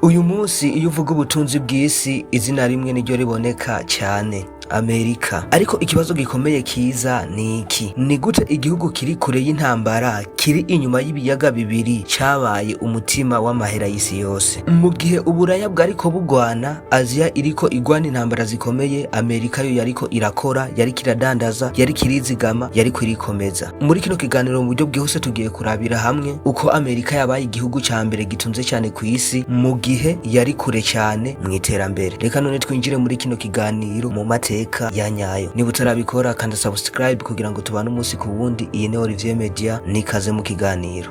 Uyu munsi iyo uvuga ubutunzi bw'isi, izina rimwe niryo riboneka cyane: Amerika. Ariko ikibazo gikomeye kiza ni iki: ni gute igihugu kiri kure y'intambara, kiri inyuma y'ibiyaga bibiri, cabaye umutima w'amahera y'isi yose? Mu gihe Uburaya bwariko bugwana, Aziya iriko igwana intambara zikomeye, Amerika yo yariko irakora, yariko iradandaza, yariko irizigama, yariko irikomeza. Muri kino kiganiro, mu buryo bwihuse, tugiye kurabira hamwe uko Amerika yabaye igihugu ca mbere gitunze cyane ku isi mu gihe yari kure cyane mu iterambere. Reka none twinjire muri kino kiganiro mu mateka ya nyayo. Niba utarabikora, kanda subscribe kugira ngo tubane umunsi ku wundi. Iyi ni Olivier Media, nikaze mu kiganiro.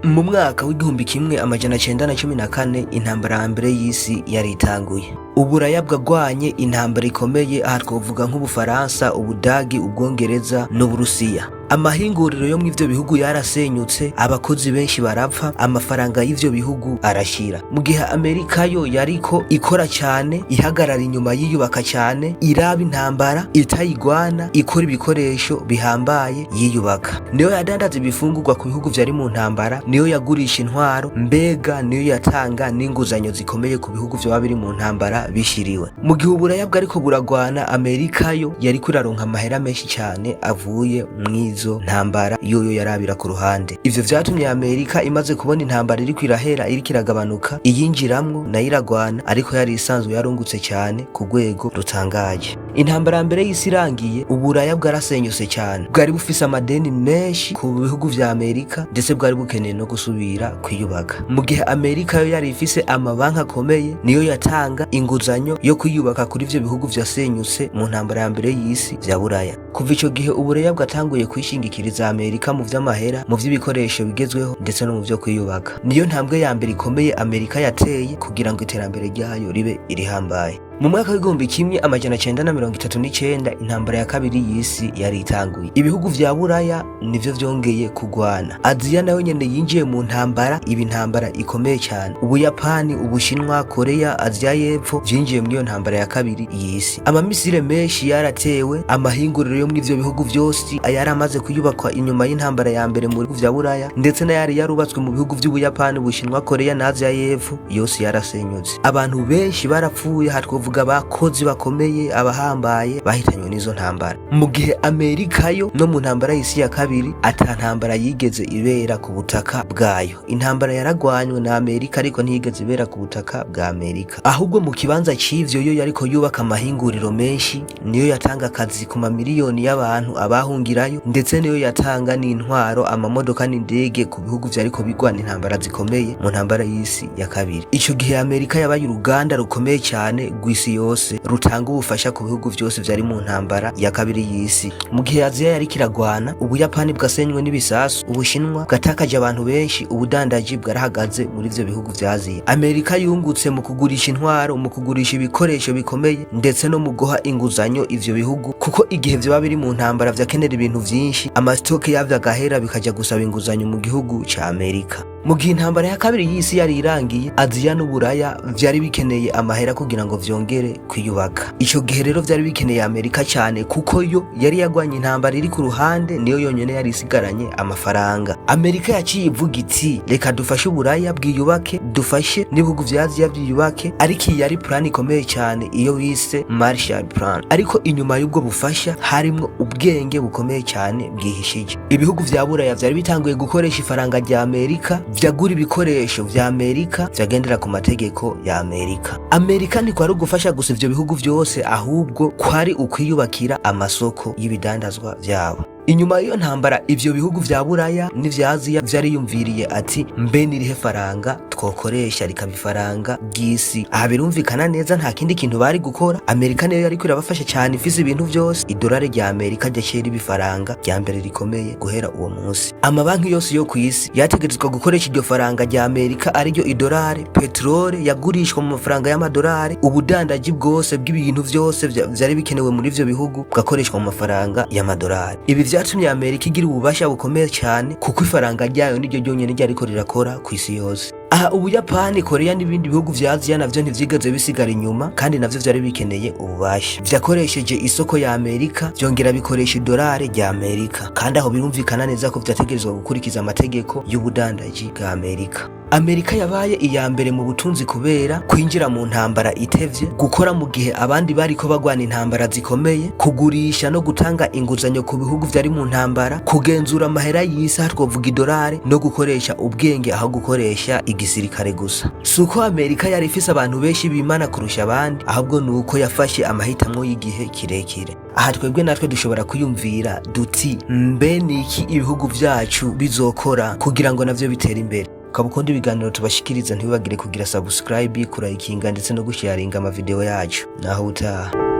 Mu mwaka w'1914, intambara ya mbere y'isi yari itanguye. Uburaya bwagwanye intambara ikomeye. Aha twovuga nk'Ubufaransa, Ubudagi, Ubwongereza n'Uburusiya. Amahinguriro yo mw'ivyo bihugu yarasenyutse, abakozi benshi barapfa, amafaranga y'ivyo bihugu arashira. Mu gihe Amerika yo yariko ikora cyane, ihagarara inyuma, yiyubaka cyane, iraba intambara itayigwana, ikora ibikoresho bihambaye, yiyubaka. Niyo yadandaza ibifungurwa ku bihugu vyari mu ntambara, niyo yagurisha intwaro, mbega niyo yatanga n'inguzanyo zikomeye ku bihugu vyoba biri mu ntambara bishiriwe. Mu gihe Uburaya bwariko buragwana, Amerika yo yariko iraronka amahera menshi cyane avuye mwizo ntambara, yoyo yarabira ku ruhande. Ivyo vyatumye Amerika imaze kubona intambara iriko irahera, iriko iragabanuka, iyinjiramwo nayo iragwana, ariko yari isanzwe yarungutse cyane ku rwego rutangaje. Intambara ya mbere y'isi irangiye, Uburaya bwarasenyutse cyane. Bwari bufise amadeni menshi ku bihugu vya Amerika, ndetse bwari bukeneye no gusubira kwiyubaka. Mu gihe Amerika yo yari ifise amabanki akomeye, niyo yatanga inguzanyo yo kwiyubaka kuri ivyo bihugu vyasenyutse mu ntambara ya mbere y'isi vya Buraya. Kuva ico gihe, Uburaya bwatanguye kwishingikiriza Amerika mu vy'amahera, mu vy'ibikoresho bigezweho, ndetse no mu vyo kwiyubaka. Niyo ntambwe ya mbere ikomeye Amerika yateye kugira ngo iterambere ryayo ribe irihambaye. Mu mwaka w'1939, intambara ya kabiri y'isi yari itanguye. Ibihugu vya Buraya nivyo vyongeye kugwana. Aziya nayo nyene yinjiye mu ntambara, iba intambara ikomeye cyane. Ubuyapani, Ubushinwa, Korea, Aziya y'Epfo vyinjiye muri iyo ntambara ya kabiri y'isi. Amamisire menshi yaratewe. Amahinguriro yo muri ivyo bihugu vyose yari amaze kuyubakwa inyuma y'intambara ya mbere mu bihugu vya Buraya, ndetse n'ayari yarubatswe mu bihugu vy'Ubuyapani, Ubushinwa, Korea na Aziya y'Epfo, yose yarasenyutse. Abantu benshi barapfuye. Aha twovuga abakozi bakomeye, abahambaye bahitanywe n'izo ntambara. Mu gihe Amerika yo no mu ntambara y'isi ya kabiri ata ntambara yigeze ibera ku butaka bwayo. Intambara yaragwanywe na Amerika, ariko ntiyigeze ibera ku butaka bwa Amerika. Ahubwo mu kibanza c'ivyo, yo yariko yubaka amahinguriro menshi, niyo yatanga akazi ku mamiliyoni y'abantu abahungirayo, ndetse niyo yatanga n'intwaro, amamodoka n'indege ku bihugu vyariko bigwana intambara zikomeye mu ntambara y'isi ya kabiri. Ico gihe Amerika yabaye uruganda rukomeye cyane rw'isi yose, rutanga ubufasha ku bihugu vyose vyari mu ntambara ya kabiri y'isi. Mu gihe Aziya yariko iragwana, Ubuyapani bwasenywe n'ibisasu, Ubushinwa bwatakaje abantu benshi, ubudandaji bwarahagaze muri ivyo bihugu vya Aziya. Amerika yungutse mu kugurisha intwaro, mu kugurisha ibikoresho bikomeye, ndetse no mu guha inguzanyo ivyo bihugu, kuko igihe vyoba biri mu ntambara vyakenera ibintu vyinshi, ama stock yavyo agahera, bikaja gusaba inguzanyo mu gihugu ca Amerika. Mu gihe intambara ya kabiri y'isi yari irangiye, Aziya n'Uburaya vyari bikeneye amahera kugira ngo vyongere kwiyubaka. Ico gihe rero vyari bikeneye Amerika cyane, kuko yo yari yagwanye intambara iri ku ruhande, niyo yonyene yari isigaranye amafaranga. Amerika yaciye ivuga iti: "Reka dufashe Uburaya bwiyubake, dufashe n'ibihugu vya Aziya vyiyubake." Ariko iyi yari plan ikomeye cyane, iyo bise Marshall Plan. Ariko inyuma y'ubwo bufasha harimwo ubwenge bukomeye cyane bwihishije. Ibihugu vya Buraya vyari bitanguye gukoresha ifaranga rya Amerika, vyagura ibikoresho vya Amerika, vyagendera ku mategeko ya Amerika. Amerika ntikwari ugufasha gusa ivyo bihugu vyose, ahubwo kwari ukwiyubakira amasoko y'ibidandazwa vyabo. Inyuma y'iyo ntambara, ivyo bihugu vya Buraya n'ivya Aziya vyariyumviriye ati: "Mbe nirihe faranga twokoresha rikaba ifaranga ry'isi?" Aha birumvikana neza, nta kindi kintu bari gukora. Amerika niyo yariko irabafasha cyane, ifise ibintu vyose. Idolari rya Amerika ryaciye riba ifaranga rya mbere rikomeye guhera uwo munsi. Amabanki yose yo kw'isi yategerezwa gukoresha iryo faranga rya Amerika, ariryo idolari. Peterole yagurishwa mu mafaranga y'amadolari. Ubudandaji bwose bw'ibintu vyose vyari bikenewe muri ivyo bihugu bwakoreshwa mu mafaranga y'amadolari. Ibi vyatumye Amerika igira ububasha bukomeye cyane, kuko ifaranga ryayo niryo ryonyene ryariko rirakora ku isi yose. Aha Ubuyapani, Korea n'ibindi bihugu vya Aziya navyo ntivyigeze bisigara inyuma, kandi navyo vyari bikeneye ububasha. Vyakoresheje isoko ya Amerika, vyongera bikoresha idolari rya Amerika, kandi aho birumvikana neza ko vyategerezwa gukurikiza amategeko y'ubudandaji bwa Amerika. Amerika yabaye iya mbere mu butunzi kubera kwinjira mu ntambara itevye, gukora mu gihe abandi bariko bagwana intambara zikomeye, kugurisha no gutanga inguzanyo ku bihugu vyari mu ntambara, kugenzura amahera y'isi, aha twovuga idolari, no gukoresha ubwenge aho gukoresha igisirikare gusa. Si uko Amerika yari ifise abantu benshi bimana kurusha abandi, ahubwo ni uko yafashe amahitamwo y'igihe kirekire. Aha twebwe natwe dushobora kwiyumvira duti: mbe niki ibihugu vyacu bizokora kugira ngo navyo bitere imbere? Ukaba ukunda ibiganiro tubashikiriza, ntibibagire kugira subscribe, kurayikinga ndetse no gusharinga amavideo yacu. Naho utaha.